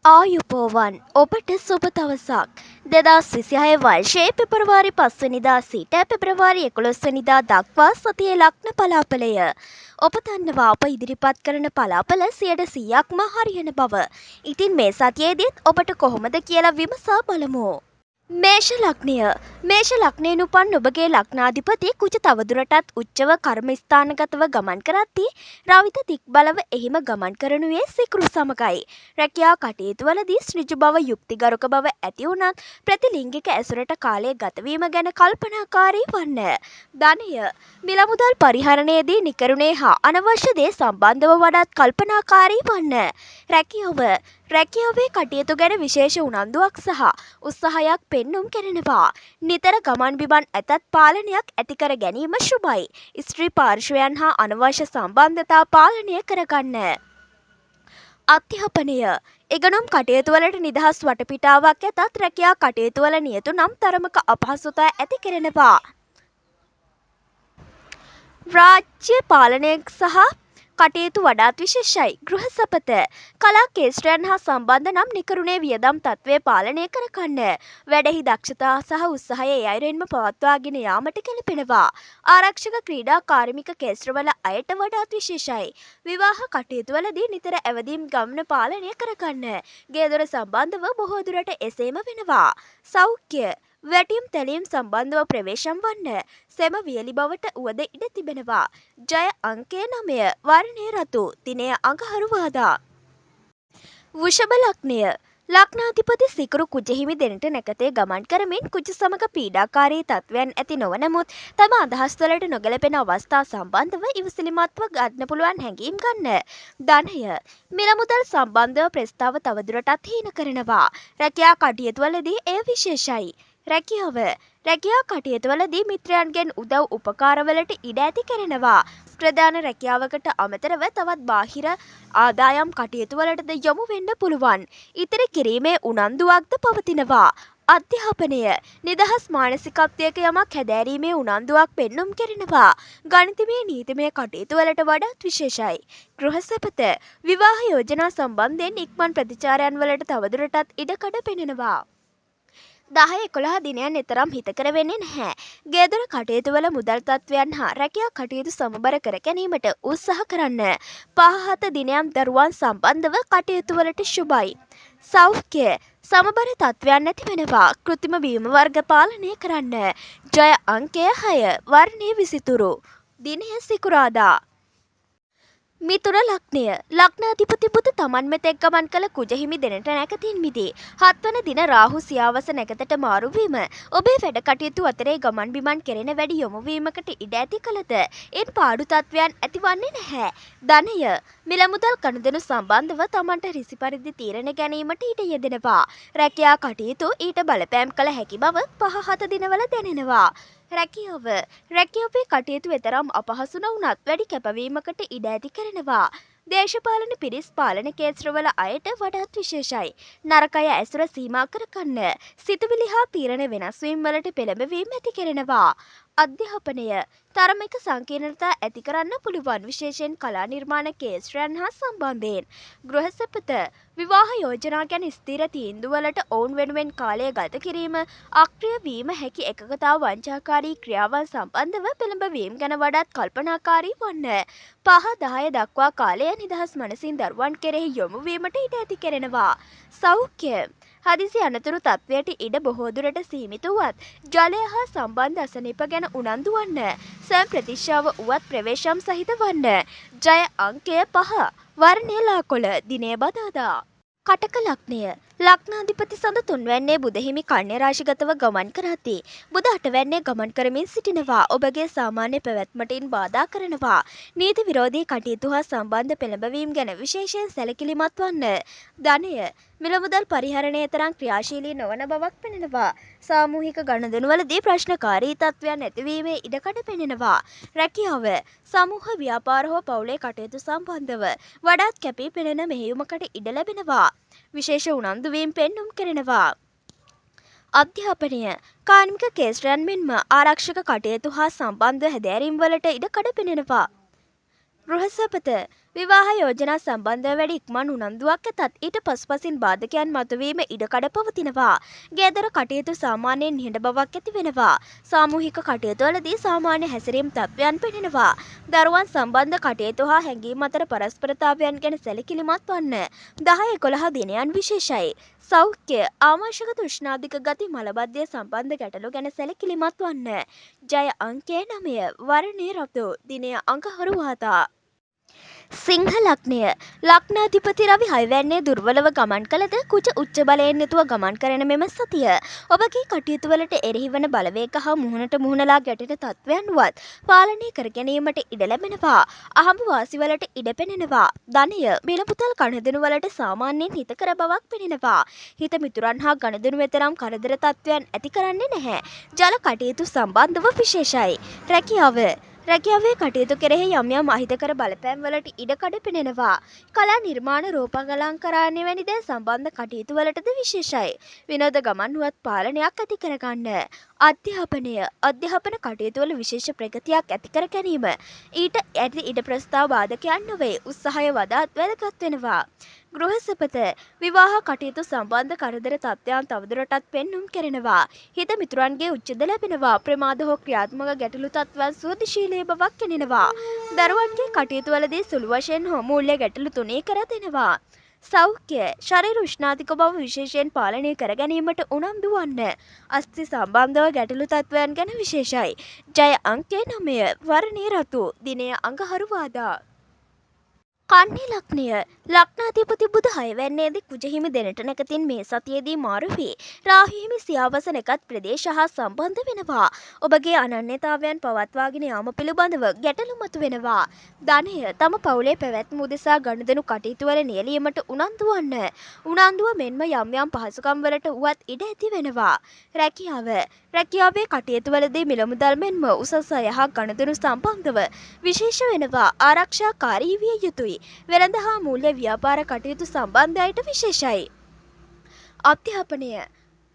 ආයුබෝවන්, ඔබට සුබ දවසක්. 2026 වර්ෂයේ පෙබරවාරි 5 වෙනිදා සිට පෙබරවාරි 11 වෙනිදා දක්වා සතියේ ලග්න පලාඵලය. ඔබ දන්නවා අප ඉදිරිපත් කරන පලාඵල 100%ක්ම හරියන බව. ඉතින් මේ සතියේදීත් ඔබට කොහොමද කියලා විමසා බලමු. මේෂ ලග්නය. මේෂ ලග්නයෙන් උපන් ඔබගේ ලග්නාධිපති කුජ තවදුරටත් උච්චව කර්ම ස්ථානගතව ගමන් කරද්දී රවිත දික්බලව එහිම ගමන් කරනුයේ සිකුරු සමගයි. රැකියා කටයුතු වලදී ඍජු බව, යුක්තිගරුක බව ඇති වුණත් ප්‍රතිලිංගික ඇසුරට කාලය ගතවීම ගැන කල්පනාකාරී වන්න. ධනය. මිල මුදල් පරිහරණයේදී නිකරුණේ හා අනවශ්‍ය දේ සම්බන්ධව වඩාත් කල්පනාකාරී වන්න. රැකියාව. රැකියාවේ කටයුතු ගැන විශේෂ උනන්දුවක් සහ උත්සාහයක් පෙන්නුම් කරනවා. නිතර ගමන් බිමන් ඇතත් පාලනයක් ඇති කර ගැනීම ශුභයි. ස්ත්‍රී පාර්ශ්වයන් හා අනවශ්‍ය සම්බන්ධතා පාලනය කරගන්න. අධ්‍යාපනය. ඉගෙනුම් කටයුතු වලට නිදහස් වටපිටාවක් ඇතත් රැකියා කටයුතු වල නියතු නම් තරමක අපහසුතා ඇති කරනවා. රාජ්‍ය පාලනය සහ කටයුතු වඩාත් විශේෂයි. ගෘහ සපත. කලා ක්ෂේත්‍රයන් හා සම්බන්ධ නම් නිකරුණේ වියදම් තත්ත්වය පාලනය කරගන්න. වැඩෙහි දක්ෂතා සහ උත්සාහය ඒ අයුරින්ම පවත්වාගෙන යාමට ගැලපෙනවා. ආරක්ෂක ක්‍රීඩා කාර්මික ක්ෂේත්‍රවල අයට වඩාත් විශේෂයි. විවාහ කටයුතු වලදී නිතර ඇවදීම් ගමන පාලනය කරගන්න. ගේදොර සම්බන්ධව බොහෝ දුරට එසේම වෙනවා. සෞඛ්‍ය. වැටීම් තැලීම් සම්බන්ධව ප්‍රවේශම් වන්න. සෙම වියලි බවට උවද ඉඩ තිබෙනවා. ජය අංකය 9, වර්ණය රතු, දිනය අඟහරුවාදා. වෘෂභ ලග්නය. ලග්නාධිපති සිකුරු කුජ හිමි දෙනට නැකතේ ගමන් කරමින් කුජ සමග පීඩාකාරී තත්ත්වයන් ඇති නොවන නමුත් තම අදහස් වලට නොගැලපෙන අවස්ථා සම්බන්ධව ඉවසිලිමත්ව ගන්න පුළුවන් හැඟීම් ගන්න. ධනය. මිල මුදල් සම්බන්ධව ප්‍රස්තාව තවදුරටත් හීන කරනවා. රැකියා කටයුතු වලදී එය විශේෂයි. රැකියාව. රැකියා කටයුතු වලදී මිත්‍රයන්ගෙන් උදව් උපකාරවලට ඉඩ ඇති කරනවා. ප්‍රධාන රැකියාවකට අමතරව තවත් බාහිර ආදායම් කටයුතු වලටද යොමු වෙන්න පුළුවන්. ඉතිරි කිරීමේ උනන්දුවක්ද පවතිනවා. අධ්‍යාපනය. නිදහස් මානසිකත්වයක යමක් හැදෑරීමේ උනන්දුවක් පෙන්නුම් කරනවා. ගණිතමය නීතිමය කටයුතු වලට වඩාත් විශේෂයි. ගෘහ සැපත. විවාහ යෝජනා සම්බන්ධයෙන් ඉක්මන් ප්‍රතිචාරයන් වලට තවදුරටත් ඉඩකඩ පෙනෙනවා. 10 11 දිනයන් එතරම් හිතකර වෙන්නේ නැහැ. ගේදොර කටයුතු වල මුදල් තත්ත්වයන් හා රැකියා කටයුතු සමබර කර ගැනීමට උත්සාහ කරන්න. 5 7 දිනයන් දරුවන් සම්බන්ධව කටයුතු වලට ශුභයි. සෞඛ්‍ය. සමබර තත්ත්වයන් ඇති වෙනවා. කෘත්‍රිම බීම වර්ග පාලනය කරන්න. ජය අංකය 6, වර්ණය විසිතුරු. දිනය සිකුරාදා. මිථුන ලග්නය. ලග්නාධිපති බුධ තමන් මෙතෙක් ගමන් කළ කුජ හිමි දෙනට නැකතින් මිදී හත්වන දින රාහු සියාවස නැකතට මාරු වීම ඔබේ වැඩ කටයුතු අතරේ ගමන් බිමන් කෙරෙන වැඩි යොමු වීමකට ඉඩ ඇති කළද එන් පාඩු තත්ත්වයන් ඇතිවන්නේ නැහැ. ධනය. මිල මුදල් ගනුදෙනු සම්බන්ධව තමන්ට රිසි පරිදි තීරණ ගැනීමට ඉඩ යෙදෙනවා. රැකියා කටයුතු ඊට බලපෑම් කළ හැකි බව 5 7 දිනවල දැනෙනවා. රැකියාව. රැකියාවේ කටයුතු එතරම් අපහසු නොවුනත් වැඩි කැපවීමකට ඉඩ ඇති කරනවා. දේශපාලන පිරිස් පාලන ක්ෂේත්‍රවල අයට වඩාත් විශේෂයි. නරක අය ඇසුර සීමා කරගන්න. සිතුවිලි හා තීරණ වෙනස් වීම් වලට පෙළඹවීම ඇති කරනවා. අධ්‍යාපනය. තරමක සංකීර්ණතා ඇති කරන්න පුළුවන්, විශේෂයෙන් කලා නිර්මාණ ක්ෂේත්‍රයන් හා සම්බන්ධයෙන්. ගෘහ සැපත. විවාහ යෝජනා ගැන ස්ථිර තීන්දුවලට ඔවුන් වෙනුවෙන් කාලය ගත කිරීම, අක්‍රිය වීම හැකි එකගතා වංචාකාරී ක්‍රියාවන් සම්බන්ධව පෙළඹවීම ගැන වඩාත් කල්පනාකාරී වන්න. 5 10 දක්වා කාලය නිදහස් මනසින් දරුවන් කෙරෙහි යොමු වීමට ඉඩ ඇති කරනවා. සෞඛ්‍ය. හදිසි අනතුරු තත්ත්වයට ඉඩ බොහෝ දුරට සීමිත වුවත් ජලය හා සම්බන්ධ අසනීප ගැන උනන්දු වන්න. ස්වයං ප්‍රතිශ්‍යාව වුවත් ප්‍රවේශම් සහිත වන්න. ජය අංකය 5, වර්ණය ලාකොළ, දිනය බදාදා. කටක ලග්නය. ලග්නාධිපති සඳ තුන්වැන්නේ බුධ හිමි කන්‍ය රාශිගතව ගමන් කරද්දී බුධ අටවැන්නේ ගමන් කරමින් සිටිනවා. ඔබගේ සාමාන්‍ය පැවැත්මට ඉන් බාධා කරනවා. නීති විරෝධී කටයුතු හා සම්බන්ධ පෙළඹවීම් ගැන විශේෂයෙන් සැලකිලිමත් වන්න. ධනය. මිල මුදල් පරිහරණය තරම් ක්‍රියාශීලී නොවන බවක් පෙනෙනවා. සාමූහික ගනුදෙනුවලදී ප්‍රශ්නකාරී තත්ත්වයන් ඇතිවීමේ ඉඩකඩ පෙනෙනවා. රැකියාව. සමූහ ව්‍යාපාර හෝ පවුලේ කටයුතු සම්බන්ධව වඩාත් කැපී පෙනෙන මෙහෙයුමකට ඉඩ ලැබෙනවා. විශේෂ උනන්දුවීම් පෙන්නුම් කරනවා. අධ්‍යාපනය. කාර්මික ක්ෂේත්‍රයන් මෙන්ම ආරක්ෂක කටයුතු හා සම්බන්ධ හැදෑරීම් වලට ඉඩකඩ පෙනෙනවා. ගෘහසපත විවාහ යෝජනා සම්බන්ධව වැඩි ඉක්මන් උනන්දුවක් ඇතත් ඊට පසුපසින් බාධකයන් මතුවීම ඉඩකඩ පවතිනවා. ගෙදර කටයුතු සාමාන්‍යයෙන් නිහඬ බවක් ඇති වෙනවා. සාමූහික කටයුතු වලදී සාමාන්‍ය හැසිරීම් තත්ත්වයන් පෙනෙනවා. දරුවන් සම්බන්ධ කටයුතු හා හැඟීම් අතර පරස්පරතාවයන් ගැන සැලකිලිමත් වන්න. 10 11 දිනයන් විශේෂයි. සෞඛ්‍ය ආමාශක තෘෂ්ණාධික ගති මලබද්ධය සම්බන්ධ ගැටලු ගැන සැලකිලිමත් වන්න. ජය අංකය 9, වර්ණය රතු, දිනය අඟහරු වාතා. සිංහ ලග්නය ලග්නාධිපති රවි හයවැන්නේ දුර්වලව ගමන් කළද කුජ උච්ච බලයෙන් යුතුව ගමන් කරන මෙම සතිය ඔබගේ කටයුතු වලට එරෙහි වන බලවේග හා මුහුණට මුහුණලා ගැටෙන තත්ත්වයන් වුවත් පාලනය කර ගැනීමට ඉඩ ලැබෙනවා. අහඹු වාසි වලට ඉඩ පෙනෙනවා. ධනය මිල මුදල් ගනුදෙනු වලට සාමාන්‍යයෙන් හිතකර බවක් පෙනෙනවා. හිත මිතුරන් හා ගනුදෙනු වෙතරම් කරදර තත්ත්වයන් ඇති කරන්නේ නැහැ. ජල කටයුතු සම්බන්ධව විශේෂයි. රැකියාව රැකියාවේ කටයුතු කෙරෙහි යම් යම් අහිතකර බලපෑම් වලට ඉඩකඩ පෙනෙනවා. කලා නිර්මාණ රූපකලංකරණය වැනි දෑ සම්බන්ධ කටයුතු වලටද විශේෂයි. විනෝද ගමන් වුවත් පාලනයක් ඇති කරගන්න. අධ්‍යාපනය අධ්‍යාපන කටයුතු වල විශේෂ ප්‍රගතියක් ඇති කර ගැනීම ඊට ඇති ඉඩ ප්‍රස්තාව බාධකයන් නොවේ. උත්සාහය වඩාත් වැදගත් වෙනවා. ගෘහසපත විවාහ කටයුතු සම්බන්ධ කරදර තත්ත්වයන් තවදුරටත් පෙන්නුම් කරනවා. හිත මිතුරන්ගේ උච්චද ලැබෙනවා. ප්‍රමාද හෝ ක්‍රියාත්මක ගැටලු තත්ත්වයන් සුවදශීලී බවක් කෙනෙනවා. දරුවන්ගේ කටයුතු වලදී සුළු වශයෙන් හෝ මූල්‍ය ගැටලු තුනී කර දෙනවා. සෞඛ්‍ය ශරීර උෂ්ණාධික බව විශේෂයෙන් පාලනය කර ගැනීමට උනන්දු වන්න. අස්ථි සම්බන්ධව ගැටලු තත්ත්වයන් ගැන විශේෂයි. ජය අංකය 9, වර්ණය රතු, දිනය අඟහරු වාදා. කන්නි ලග්නය ලග්නාධිපති බුධ හයවැන්නේදී කුජ හිමි දෙනට නැකතින් මේ සතියේදී මාරු වී රාහු හිමි සියාවස නැකත් ප්‍රදේශ හා සම්බන්ධ වෙනවා. ඔබගේ අනන්‍යතාවයන් පවත්වාගෙන යාම පිළිබඳව ගැටලු මතුවෙනවා. ධනය තම පවුලේ පැවැත්ම උදෙසා ගනුදෙනු කටයුතු වල නියැලීමට උනන්දු වන්න. උනන්දුව මෙන්ම යම් යම් පහසුකම් වලට වුවත් ඉඩ ඇති වෙනවා. රැකියාව රැකියාවේ කටයුතු වලදී මිල මුදල් මෙන්ම උසස් අය හා ගනුදෙනු සම්බන්ධව විශේෂ වෙනවා. ආරක්ෂාකාරී විය යුතුයි. වෙළඳ හා මූල්‍ය ව්‍යාපාර කටයුතු සම්බන්ධ අයට විශේෂයි. අධ්‍යාපනය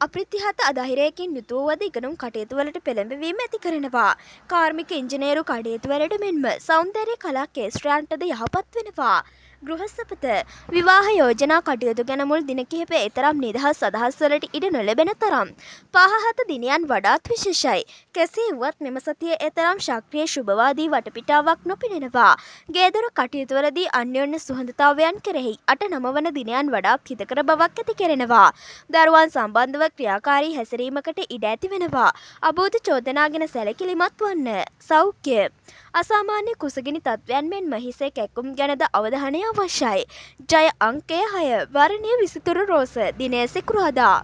අප්‍රත්‍යහත අධෛර්යයකින් යුතුව වද ඉගෙනුම් කටයුතු වලට පෙළඹවීම ඇති කරනවා. කාර්මික ඉංජිනේරු කටයුතු වලට මෙන්ම සෞන්දර්ය කලා ක්ෂේත්‍රයන්ටද යහපත් වෙනවා. ගෘහසපත විවාහ යෝජනා කටයුතු ගැන මුල් දින කිහිපය එතරම් නිදහස් අදහස් වලට ඉඩ නොලැබෙන තරම් පහ හත දිනයන් වඩාත් විශේෂයි. කෙසේ වුවත් මෙම සතිය එතරම් ශක්‍රිය ශුභවාදී වටපිටාවක් නොපෙනෙනවා. ගේදොර කටයුතු වලදී අන්‍යෝන්‍ය සුහදතාවයන් කෙරෙහි 8 9 වන දිනයන් වඩාත් හිතකර බවක් ඇති කෙරෙනවා. දරුවන් සම්බන්ධව ක්‍රියාකාරී හැසිරීමකට ඉඩ ඇති වෙනවා. අභූත චෝදනා ගැන සැලකිලිමත් වන්න. සෞඛ්‍ය අසාමාන්‍ය කුසගිනි තත්ත්වයන් මෙන්ම හිසේ කැක්කුම් ගැනද අවධානය අවශ්‍යයි. ජය අංකය 6, වර්ණය විසිතුරු රෝස, දිනය සිකුරාදා.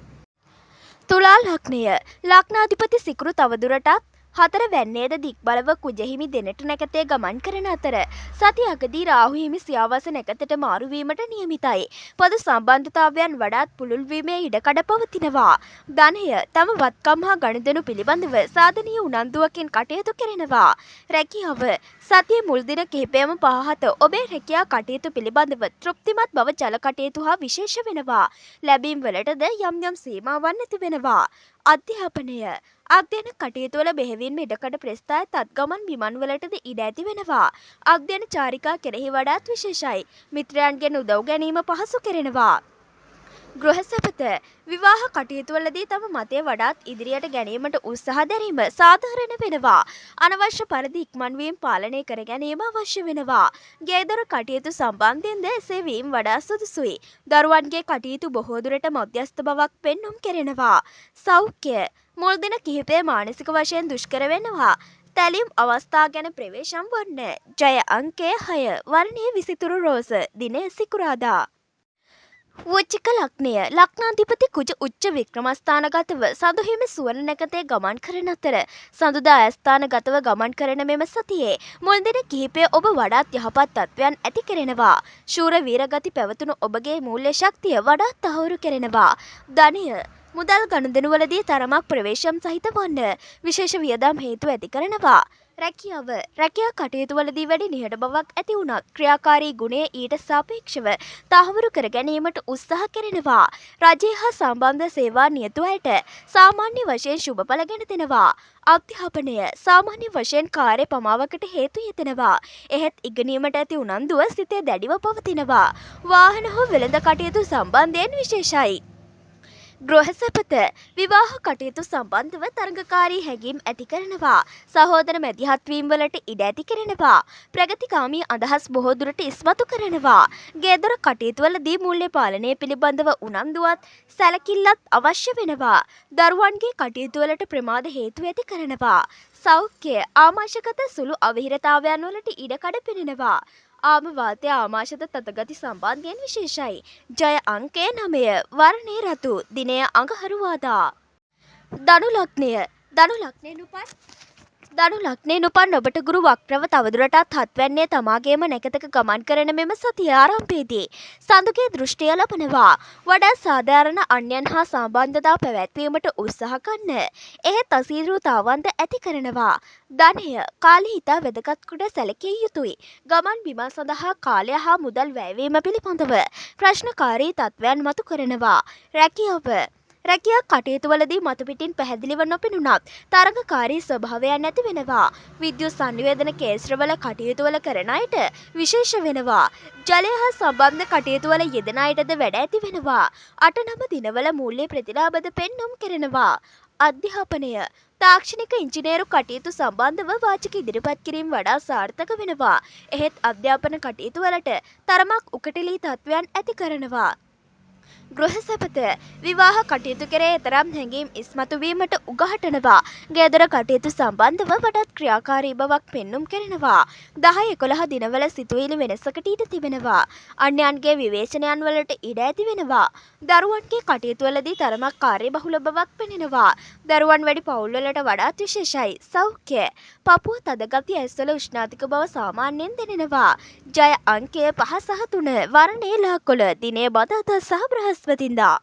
තුලා ලග්නය ලග්නාධිපති සිකුරු තවදුරටත් හතර වැන්නේද දික්බලව කුජ හිමි දෙනට නැකතේ ගමන් කරන අතර සති අගදී රාහු හිමි සියාවස නැකතට මාරු වීමට නියමිතයි. පොදු සම්බන්ධතාවයන් වඩාත් පුළුල් වීමේ ඉඩකඩ පවතිනවා. ධනය තම වත්කම් හා ගනුදෙනු පිළිබඳව සාධනීය උනන්දුවකින් කටයුතු කෙරෙනවා. රැකියාව සතියේ මුල් දින කිහිපයම පහ හත ඔබේ රැකියා කටයුතු පිළිබඳව තෘප්තිමත් බව ජල කටයුතු හා විශේෂ වෙනවා. ලැබීම් වලටද යම් යම් සීමාවන් ඇති වෙනවා. අධ්‍යාපනය අධ්‍යයන කටයුතු වල බෙහෙවින්ම ඉඩකඩ ප්‍රස්ථාය තත් ගමන් බිමන් වලටද ඉඩ ඇති වෙනවා. අධ්‍යයන චාරිකා කෙරෙහි වඩාත් විශේෂයි. මිත්‍රයන්ගෙන් උදව් ගැනීම පහසු කෙරෙනවා. ගෘහසපත විවාහ කටයුතු වලදී තම මතය වඩාත් ඉදිරියට ගැනීමට උත්සාහ දැරීම සාධාරණ වෙනවා. අනවශ්‍ය පරිදි ඉක්මන් වීම පාලනය කර ගැනීම අවශ්‍ය වෙනවා. ගේදොර කටයුතු සම්බන්ධයෙන්ද එසේ වීම වඩා සුදුසුයි. දරුවන්ගේ කටයුතු බොහෝ දුරට මධ්‍යස්ථ බවක් පෙන්නුම් කෙරෙනවා. සෞඛ්‍ය මුල් දින කිහිපය මානසික වශයෙන් දුෂ්කර වෙනවා. තැලීම් අවස්ථා ගැන ප්‍රවේශම් වන්න. ජය අංකය 6, වර්ණය විසිතුරු රෝස, දිනය සිකුරාදා. වෘශ්චික ලග්නය ලග්නාධිපති කුජ උච්ච වික්‍රමස්ථානගතව සඳු හිමි සුවර්ණ නැකතේ ගමන් කරන අතර සඳුදා අයස්ථානගතව ගමන් කරන මෙම සතියේ මුල් දින කිහිපය ඔබ වඩාත් යහපත් තත්ත්වයන් ඇති කෙරෙනවා. ශූර වීර ගති පැවතුණු ඔබගේ මූල්‍ය ශක්තිය වඩාත් තහවුරු කෙරෙනවා. ධනය මුදල් ගනුදෙනුවලදී තරමක් ප්‍රවේශම් සහිත වන්න. විශේෂ වියදම් හේතු ඇති කරනවා. රැකියාව. රැකියා කටයුතු වලදී වැඩි නිහඬ බවක් ඇති වුණත් ක්‍රියාකාරී ගුණය ඊට සාපේක්ෂව තහවුරු කර ගැනීමට උත්සාහ කෙරෙනවා. රජය හා සම්බන්ධ සේවා නියතු අයට සාමාන්‍ය වශයෙන් ශුභඵල ගෙන දෙනවා. අධ්‍යාපනය. සාමාන්‍ය වශයෙන් කාර්ය පමාවකට හේතු යෙදෙනවා. එහෙත් ඉගෙනීමට ඇති උනන්දුව සිතේ දැඩිව පවතිනවා. වාහන හෝ වෙළඳ කටයුතු සම්බන්ධයෙන් විශේෂයි. ගෘහසැපත. විවාහ කටයුතු සම්බන්ධව තරඟකාරී හැඟීම් ඇති කරනවා. සහෝදර මැදිහත් වීම් වලට ඉඩ ඇති කරනවා. ප්‍රගතිකාමී අදහස් බොහෝ දුරට ඉස්මතු කරනවා. ගේදොර කටයුතු වලදී මූල්‍ය පාලනය පිළිබඳව උනන්දුවත් සැලකිල්ලත් අවශ්‍ය වෙනවා. දරුවන්ගේ කටයුතු වලට ප්‍රමාද හේතු ඇති කරනවා. සෞඛ්‍ය. ආමාශගත සුළු අවහිරතාවයන් වලට ඉඩකඩ පෙනෙනවා. ආම වාතය ආමාශද තදගති සම්බන්ධයෙන් විශේෂයි. ජය අංකය 9, වර්ණය රතු, දිනය අඟහරුවාදා. ධනු ලග්නය. ධනු ලග්නයෙන් උපන් ඔබට ගුරු වක්‍රව තවදුරටත් හත්වැන්නේ තමාගේම නැකතක ගමන් කරන මෙම සතිය ආරම්භයේදී සඳුගේ දෘෂ්ටිය ලබනවා. වඩා සාධාරණ අන්‍යයන් හා සම්බන්ධතා පැවැත්වීමට උත්සාහ ගන්න. එහෙත් අසීරුතාවන්ද ඇති කරනවා. ධනය. කාලය ඉතා වැදගත් කොට සැලකිය යුතුයි. ගමන් බිමන් සඳහා කාලය හා මුදල් වැයවීම පිළිබඳව ප්‍රශ්නකාරී තත්ත්වයන් මතු කරනවා. රැකියාව. රැකියා කටයුතු වලදී මතු පිටින් පැහැදිලිව නොපෙනුනත් තරඟකාරී ස්වභාවයන් ඇති වෙනවා. විද්‍යුත් සංනිවේදන කේන්ද්‍රවල කටයුතු වල කරන අයට විශේෂ වෙනවා. ජලය හා සම්බන්ධ කටයුතු වල යෙදෙන අයටද වැඩ ඇති වෙනවා. 8 9 දිනවල මූල්‍ය ප්‍රතිලාභද පෙන්නුම් කරනවා. අධ්‍යාපනය. තාක්ෂණික ඉංජිනේරු කටයුතු සම්බන්ධව වාචික ඉදිරිපත් කිරීම වඩා සාර්ථක වෙනවා. එහෙත් අධ්‍යාපන කටයුතු වලට තරමක් උකටලී තත්ත්වයන් ඇති කරනවා. ගෘහසැපත. විවාහ කටයුතු කෙරේ එතරම් හැඟීම් ඉස්මතු වීමට උගහටනවා. ගෙදර කටයුතු සම්බන්ධව වඩාත් ක්‍රියාකාරී බවක් පෙන්නුම් කරනවා. 10 11 දිනවල සිතුවිලි වෙනසකට ඉඩ තිබෙනවා. අන්‍යයන්ගේ විවේචනයන් වලට ඉඩ ඇති වෙනවා. දරුවන්ගේ කටයුතු වලදී තරමක් කාර්යබහුල බවක් පෙනෙනවා. දරුවන් වැඩි පවුල් වලට වඩාත් විශේෂයි. සෞඛ්‍ය. පපුව තද ගති, ඇස්වල උෂ්ණාධික බව සාමාන්‍යයෙන් දැනෙනවා. ජය අංකය 5 සහ 3, වර්ණය ලාකොළ, දිනය බදාදා සහ බ්‍රහස්පතින්දා.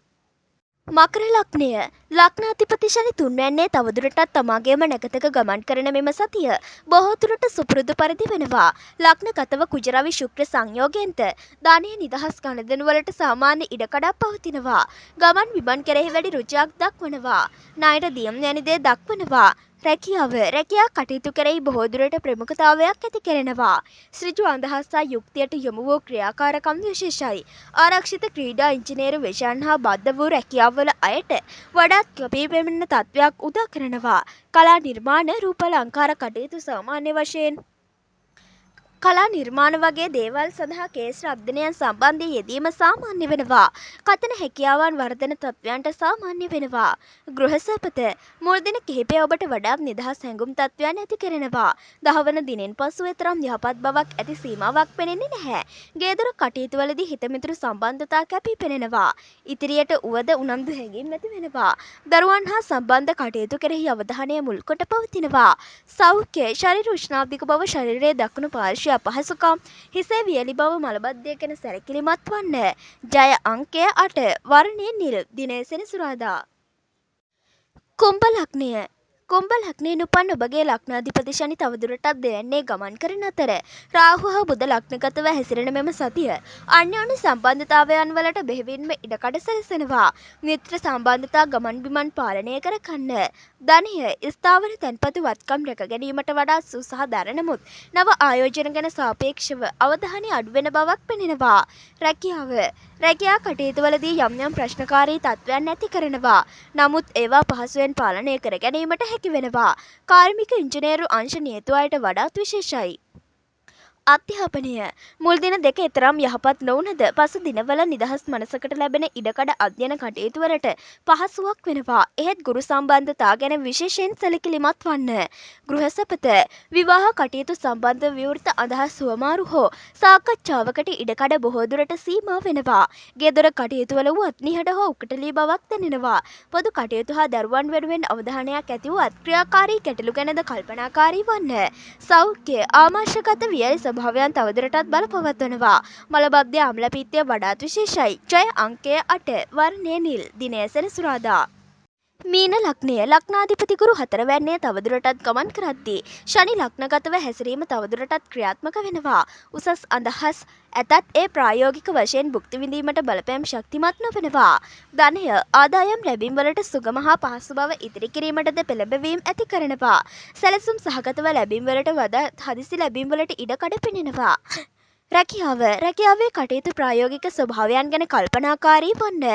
මකර ලග්නය. ලග්නාධිපති ශනි තුන්වැන්නේ තවදුරටත් තමාගේම නැකතක ගමන් කරන මෙම සතිය බොහෝ දුරට සුපුරුදු පරිදි වෙනවා. ලග්නගතව කුජ රවි ශුක්‍ර සංයෝගයෙන්ද ධනය නිදහස් ගනුදෙනු වලට සාමාන්‍ය ඉඩකඩක් පවතිනවා. ගමන් බිමන් කෙරෙහි වැඩි රුචියක් දක්වනවා. ණයට දියම් වැනි දේ දක්වනවා. රැකියාව. රැකියා කටයුතු කෙරෙහි බොහෝ දුරට ප්‍රමුඛතාවයක් ඇති කරනවා. ඍජු අදහස් හා යුක්තියට යොමු වූ ක්‍රියාකාරකම් විශේෂයි. ආරක්ෂිත ක්‍රීඩා ඉංජිනේරු විෂයන් හා බද්ධ වූ රැකියාවල අයට වඩාත් කැපී පෙනෙන තත්ත්වයක් උදා කරනවා. කලා නිර්මාණ, රූප අලංකාර කටයුතු සාමාන්‍ය වශයෙන් කලා නිර්මාණ වගේ දේවල් සඳහා කේස්ත්‍ර අධ්‍යයනයන් සම්බන්ධයෙන් යෙදීම සාමාන්‍ය වෙනවා. කතන හැකියාවන් වර්ධන තත්ත්වයන්ට සාමාන්‍ය වෙනවා. ගෘහසැපත. මුල් දින කිහිපය ඔබට වඩාත් නිදහස් හැඟුම් තත්ත්වයන් ඇති කරනවා. දහවන දිනෙන් පසු එතරම් යහපත් බවක් ඇති සීමාවක් පෙනෙන්නේ නැහැ. ගේදොර කටයුතු වලදී හිතමිතුරු සම්බන්ධතා කැපී පෙනෙනවා. ඉදිරියට උවද උනන්දු හැඟීම් ඇති වෙනවා. දරුවන් හා සම්බන්ධ කටයුතු කෙරෙහි අවධානය මුල් කොට පවතිනවා. සෞඛ්‍ය. ශරීර උෂ්ණාධික බව, ශරීරයේ දකුණු පාර්ශ්වය අපහසුකම්, හිසේ වියලි බව, මලබද්ධය ගැන සැලකිලිමත් වන්න. ජය අංකය 8, වර්ණය නිල්, දිනය සෙනසුරාදා. කුම්භ ලග්නය. කුම්භ ලග්නයෙන් උපන් ඔබගේ ලග්නාධිපති ශනි තවදුරටත් දෙවැන්නේ ගමන් කරන අතර රාහු හා බුධ ලග්නගතව හැසිරෙන මෙම සතිය අන්‍යෝන්‍ය සම්බන්ධතාවයන් වලට බෙහෙවින්ම ඉඩකඩ සැලසෙනවා. මිත්‍ර සම්බන්ධතා ගමන් බිමන් පාලනය කරගන්න. ධනය. ස්ථාවර තැන්පතු වත්කම් රැක ගැනීමට වඩා උත්සාහ දරන නමුත් නව ආයෝජන ගැන සාපේක්ෂව අවධානය අඩුවෙන බවක් පෙනෙනවා. රැකියාව. රැකියා කටයුතු වලදී යම් යම් ප්‍රශ්නකාරී තත්ත්වයන් ඇති කරනවා. නමුත් ඒවා පහසුවෙන් පාලනය කර ගැනීමට හැකි වෙනවා. කාර්මික ඉංජිනේරු අංශ නියුතු අයට වඩාත් විශේෂයි. අධ්‍යාපනය. මුල් දින දෙක එතරම් යහපත් නොවුනද පසු දිනවල නිදහස් මනසකට ලැබෙන ඉඩකඩ අධ්‍යයන කටයුතු වලට පහසුවක් වෙනවා. එහෙත් ගුරු සම්බන්ධතා ගැන විශේෂයෙන් සැලකිලිමත් වන්න. ගෘහසැපත. විවාහ කටයුතු සම්බන්ධ විවෘත අදහස් හුවමාරු හෝ සාකච්ඡාවකට ඉඩකඩ බොහෝ දුරට සීමා වෙනවා. ගෙදර කටයුතු වල වුවත් නිහඬ හෝ උකටලී බවක් දැනෙනවා. පොදු කටයුතු හා දරුවන් වෙනුවෙන් අවධානයක් ඇති වුවත් ක්‍රියාකාරී ගැටලු ගැනද කල්පනාකාරී වන්න. සෞඛ්‍ය. ආමාශගත වියලි ස්වභාවයන් තවදුරටත් බලපවත්වනවා. මලබද්ධ අම්ල පිත්තය වඩාත් විශේෂයි. ජය අංකය 8, වර්ණය නිල්, දිනය සෙනසුරාදා. මීන ලග්නය ලග්නාධිපති ගුරු හතරවැන්නේ තවදුරටත් ගමන් කරද්දී ශනි ලග්නගතව හැසිරීම තවදුරටත් ක්‍රියාත්මක වෙනවා. උසස් අදහස් ඇතත් ඒ ප්‍රායෝගික වශයෙන් භුක්ති විඳීමට බලපෑම් ශක්තිමත් නොවනවා. ධනය ආදායම් ලැබීම් වලට සුගම හා පහසු බව ඉතිරි කිරීමටද පෙළඹවීම් ඇති කරනවා. සැලසුම් සහගතව ලැබීම් වලට වඩා හදිසි ලැබීම් වලට ඉඩකඩ පෙනෙනවා. රැකියාව රැකියාවේ කටයුතු ප්‍රායෝගික ස්වභාවයන් ගැන කල්පනාකාරී වන්න.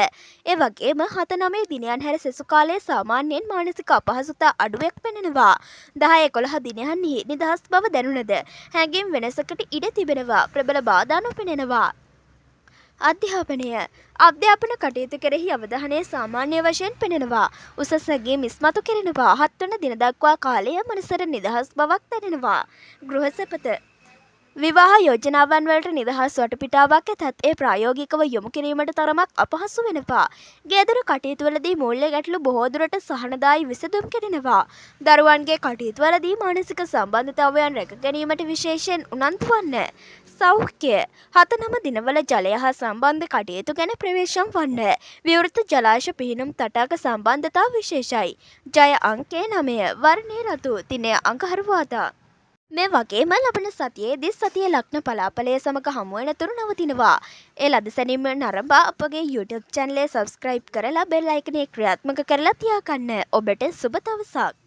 ඒ වගේම 7 9 දිනයන් හැර සෙසු කාලයේ සාමාන්‍යයෙන් මානසික අපහසුතා අඩුවක් පෙනෙනවා. 10 11 දිනයන්හි නිදහස් බව දැනුණද හැඟීම් වෙනසකට ඉඩ තිබෙනවා. ප්‍රබල බාධා නොපෙනෙනවා. අධ්‍යාපනය අධ්‍යාපන කටයුතු කෙරෙහි අවධානය සාමාන්‍ය වශයෙන් පෙනෙනවා. උසස් හැඟීම් ඉස්මතු කෙරෙනවා. 7 වන දින දක්වා කාලය මනසට නිදහස් බවක් දැනෙනවා. ගෘහ සැපත විවාහ යෝජනාවන් වලට නිදහස් වටපිටාවක් ඇතත් ඒ ප්‍රායෝගිකව යොමු කිරීමට තරමක් අපහසු වෙනවා. ගෙදර කටයුතු වලදී මූල්‍ය ගැටලු බොහෝ දුරට සහනදායී විසඳුම් කෙරෙනවා. දරුවන්ගේ කටයුතු වලදී මානසික සම්බන්ධතාවයන් රැක ගැනීමට විශේෂයෙන් උනන්දු වන්න. සෞඛ්‍ය 7 9 දිනවල ජලය හා සම්බන්ධ කටයුතු ගැන ප්‍රවේශම් වන්න. විවෘත ජලාශ පිහිනුම් තටාක සම්බන්ධතා විශේෂයි. ජය අංකය 9, වර්ණය රතු, දිනය අඟහරුවාදා. මේ වගේම ලබන සතියේදී සතියේ ලග්න පලාඵලය සමග හමු වෙනතුරු නවතිනවා. ඒ ලද සැනින්ම නරඹා අපගේ YouTube චැනලය සබ්ස්ක්‍රයිබ් කරලා බෙල් අයිකනය ක්‍රියාත්මක කරලා තියාගන්න. ඔබට සුබ දවසක්.